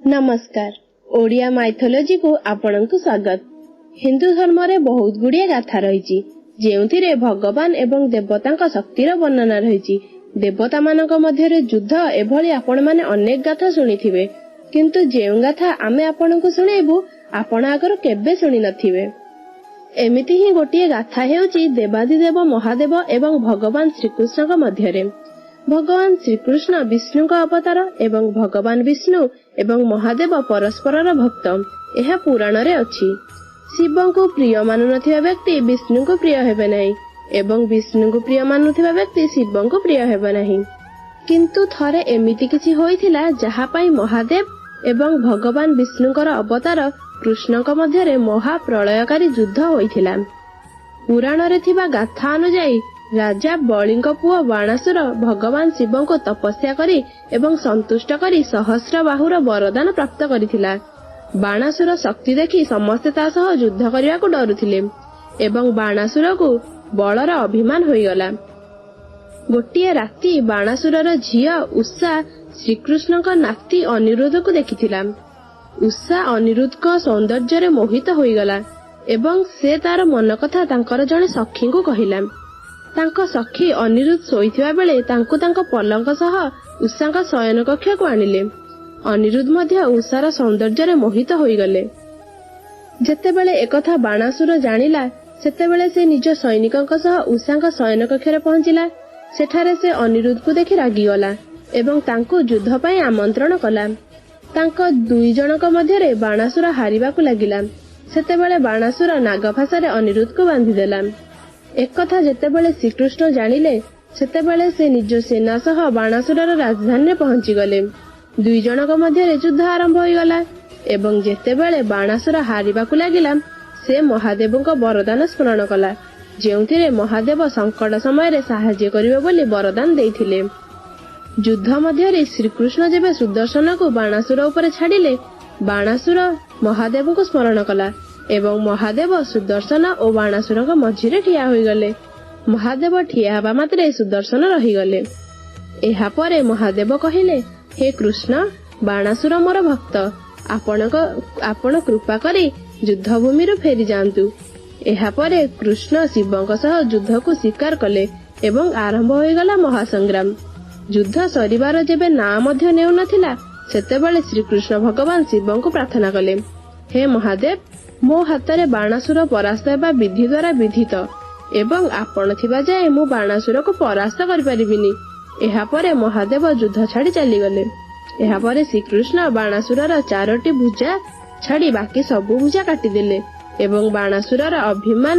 ନମସ୍କାର, ଓଡ଼ିଆ ମାଇଥୋଲୋଜିକୁ ଆପଣଙ୍କୁ ସ୍ୱାଗତ। ହିନ୍ଦୁ ଧର୍ମରେ ବହୁତ ଗୁଡ଼ିଏ ଗାଥା ରହିଛି, ଯେଉଁଥିରେ ଭଗବାନ ଏବଂ ଦେବତାଙ୍କ ଶକ୍ତିର ବର୍ଣ୍ଣନା ରହିଛି। ଦେବତାମାନଙ୍କ ମଧ୍ୟରେ ଯୁଦ୍ଧ ଏଭଳି ଆପଣମାନେ ଅନେକ ଗାଥା ଶୁଣିଥିବେ, କିନ୍ତୁ ଯେଉଁ ଗାଥା ଆମେ ଆପଣଙ୍କୁ ଶୁଣେଇବୁ, ଆପଣ ଆଗରୁ କେବେ ଶୁଣି ନଥିବେ। ଏମିତି ହିଁ ଗୋଟିଏ ଗାଥା ହେଉଛି ଦେବାଧିଦେବ ମହାଦେବ ଏବଂ ଭଗବାନ ଶ୍ରୀକୃଷ୍ଣଙ୍କ ମଧ୍ୟରେ। ଭଗବାନ ଶ୍ରୀକୃଷ୍ଣ ବିଷ୍ଣୁଙ୍କ ଅବତାର ଏବଂ ଭଗବାନ ବିଷ୍ଣୁ ଏବଂ ମହାଦେବ ପରସ୍ପରର ଭକ୍ତ, ଏହା ପୁରାଣରେ ଅଛି। ଶିବଙ୍କୁ ପ୍ରିୟ ମାନୁନଥିବା ବ୍ୟକ୍ତି ବିଷ୍ଣୁଙ୍କୁ ପ୍ରିୟ ହେବେ ନାହିଁ ଏବଂ ବିଷ୍ଣୁଙ୍କୁ ପ୍ରିୟ ମାନୁଥିବା ବ୍ୟକ୍ତି ଶିବଙ୍କୁ ପ୍ରିୟ ହେବ ନାହିଁ। କିନ୍ତୁ ଥରେ ଏମିତି କିଛି ହୋଇଥିଲା, ଯାହା ପାଇଁ ମହାଦେବ ଏବଂ ଭଗବାନ ବିଷ୍ଣୁଙ୍କର ଅବତାର କୃଷ୍ଣଙ୍କ ମଧ୍ୟରେ ମହାପ୍ରଳୟକାରୀ ଯୁଦ୍ଧ ହୋଇଥିଲା। ପୁରାଣରେ ଥିବା ଗାଥା ଅନୁଯାୟୀ, ରାଜା ବଳିଙ୍କ ପୁଅ ବାଣାସୁର ଭଗବାନ ଶିବଙ୍କୁ ତପସ୍ୟା କରି ଏବଂ ସନ୍ତୁଷ୍ଟ କରି ସହସ୍ର ବାହୁର ବରଦାନ ପ୍ରାପ୍ତ କରିଥିଲା। ବାଣାସୁର ଶକ୍ତି ଦେଖି ସମସ୍ତେ ତା ସହ ଯୁଦ୍ଧ କରିବାକୁ ଡରୁଥିଲେ ଏବଂ ବାଣାସୁରକୁ ବଳର ଅଭିମାନ ହୋଇଗଲା। ଗୋଟିଏ ରାତି ବାଣାସୁରର ଝିଅ ଉଷା ଶ୍ରୀକୃଷ୍ଣଙ୍କ ନାତି ଅନିରୁଦ୍ଧକୁ ଦେଖିଥିଲା। ଉଷା ଅନିରୁଦ୍ଧଙ୍କ ସୌନ୍ଦର୍ଯ୍ୟରେ ମୋହିତ ହୋଇଗଲା ଏବଂ ସେ ତାର ମନ କଥା ତାଙ୍କର ଜଣେ ସଖୀଙ୍କୁ କହିଲା। ତାଙ୍କ ସଖୀ ଅନିରୁଦ୍ଧ ଶୋଇଥିବା ବେଳେ ତାଙ୍କୁ ତାଙ୍କ ପଲଙ୍କ ସହ ଉଷାଙ୍କ ଶୟନ କକ୍ଷକୁ ଆଣିଲେ। ଅନିରୁଦ୍ଧ ମଧ୍ୟ ଉଷାର ସୌନ୍ଦର୍ଯ୍ୟରେ ମୋହିତ ହୋଇଗଲେ। ଯେତେବେଳେ ଏକଥା ବାଣାସୁର ଜାଣିଲା, ସେତେବେଳେ ସେ ନିଜ ସୈନିକଙ୍କ ସହ ଉଷାଙ୍କ ଶୟନ କକ୍ଷରେ ପହଞ୍ଚିଲା। ସେଠାରେ ସେ ଅନିରୁଦ୍ଧକୁ ଦେଖି ରାଗିଗଲା ଏବଂ ତାଙ୍କୁ ଯୁଦ୍ଧ ପାଇଁ ଆମନ୍ତ୍ରଣ କଲା। ତାଙ୍କ ଦୁଇ ଜଣଙ୍କ ମଧ୍ୟରେ ବାଣାସୁର ହାରିବାକୁ ଲାଗିଲା। ସେତେବେଳେ ବାଣାସୁର ନାଗଫାସରେ ଅନିରୁଦ୍ଧକୁ ବାନ୍ଧିଦେଲା। ଏକଥା ଯେତେବେଳେ ଶ୍ରୀକୃଷ୍ଣ ଜାଣିଲେ, ସେତେବେଳେ ସେ ନିଜ ସେନା ସହ ବାଣାସୁରର ରାଜଧାନୀରେ ପହଞ୍ଚିଗଲେ। ଦୁଇ ଜଣଙ୍କ ମଧ୍ୟରେ ଯୁଦ୍ଧ ଆରମ୍ଭ ହୋଇଗଲା ଏବଂ ଯେତେବେଳେ ବାଣାସୁର ହାରିବାକୁ ଲାଗିଲା, ସେ ମହାଦେବଙ୍କ ବରଦାନ ସ୍ମରଣ କଲା, ଯେଉଁଥିରେ ମହାଦେବ ସଙ୍କଟ ସମୟରେ ସାହାଯ୍ୟ କରିବେ ବୋଲି ବରଦାନ ଦେଇଥିଲେ। ଯୁଦ୍ଧ ମଧ୍ୟରେ ଶ୍ରୀକୃଷ୍ଣ ଯେବେ ସୁଦର୍ଶନକୁ ବାଣାସୁର ଉପରେ ଛାଡ଼ିଲେ, ବାଣାସୁର ମହାଦେବଙ୍କୁ ସ୍ମରଣ କଲା ଏବଂ ମହାଦେବ ସୁଦର୍ଶନ ଓ ବାଣାସୁରଙ୍କ ମଝିରେ ଠିଆ ହୋଇଗଲେ। ମହାଦେବ ଠିଆ ହେବା ମାତ୍ରେ ସୁଦର୍ଶନ ରହିଗଲେ। ଏହାପରେ ମହାଦେବ କହିଲେ, ହେ କୃଷ୍ଣ, ବାଣାସୁର ମୋର ଭକ୍ତ, ଆପଣ କୃପା କରି ଯୁଦ୍ଧଭୂମିରୁ ଫେରିଯାଆନ୍ତୁ। ଏହାପରେ କୃଷ୍ଣ ଶିବଙ୍କ ସହ ଯୁଦ୍ଧକୁ ସ୍ୱୀକାର କଲେ ଏବଂ ଆରମ୍ଭ ହୋଇଗଲା ମହାସଂଗ୍ରାମ। ଯୁଦ୍ଧ ସରିବାର ଯେବେ ନାଁ ମଧ୍ୟ ନେଉନଥିଲା, ସେତେବେଳେ ଶ୍ରୀକୃଷ୍ଣ ଭଗବାନ ଶିବଙ୍କୁ ପ୍ରାର୍ଥନା କଲେ, ହେ ମହାଦେବ, ମୋ ହାତରେ ବାଣାସୁର ପରାସ୍ତ ହେବା ବିଧି ଦ୍ୱାରା ବିଧିତ ଏବଂ ଆପଣ ଥିବା ଯାଏ ମୁଁ ବାଣାସୁରକୁ ପରାସ୍ତ କରିପାରିବିନି। ଏହାପରେ ମହାଦେବ ଯୁଦ୍ଧ ଛାଡ଼ି ଚାଲିଗଲେ। ଏହାପରେ ଶ୍ରୀକୃଷ୍ଣ ବାଣାସୁରର ଚାରୋଟି ଭୁଜା ଛାଡ଼ି ବାକି ସବୁ ଭୁଜା କାଟିଦେଲେ ଏବଂ ବାଣାସୁରର ଅଭିମାନ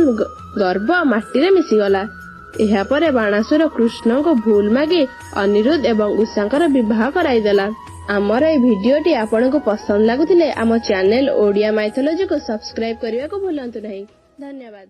ଗର୍ବ ମାଟିରେ ମିଶିଗଲା। ଏହାପରେ ବାଣାସୁର କୃଷ୍ଣଙ୍କୁ ଭୁଲ ମାଗି ଅନିରୁଦ୍ଧ ଏବଂ ଉଷାଙ୍କର ବିବାହ କରାଇଦେଲା। ଆମର ଏହି ଭିଡିଓଟି ଆପଣଙ୍କୁ ପସନ୍ଦ ଲାଗୁଥିଲେ ଆମ ଚ୍ୟାନେଲ ଓଡ଼ିଆ ମାଇଥୋଲୋଜିକୁ ସବସ୍କ୍ରାଇବ କରିବାକୁ ଭୁଲନ୍ତୁ ନାହିଁ। ଧନ୍ୟବାଦ।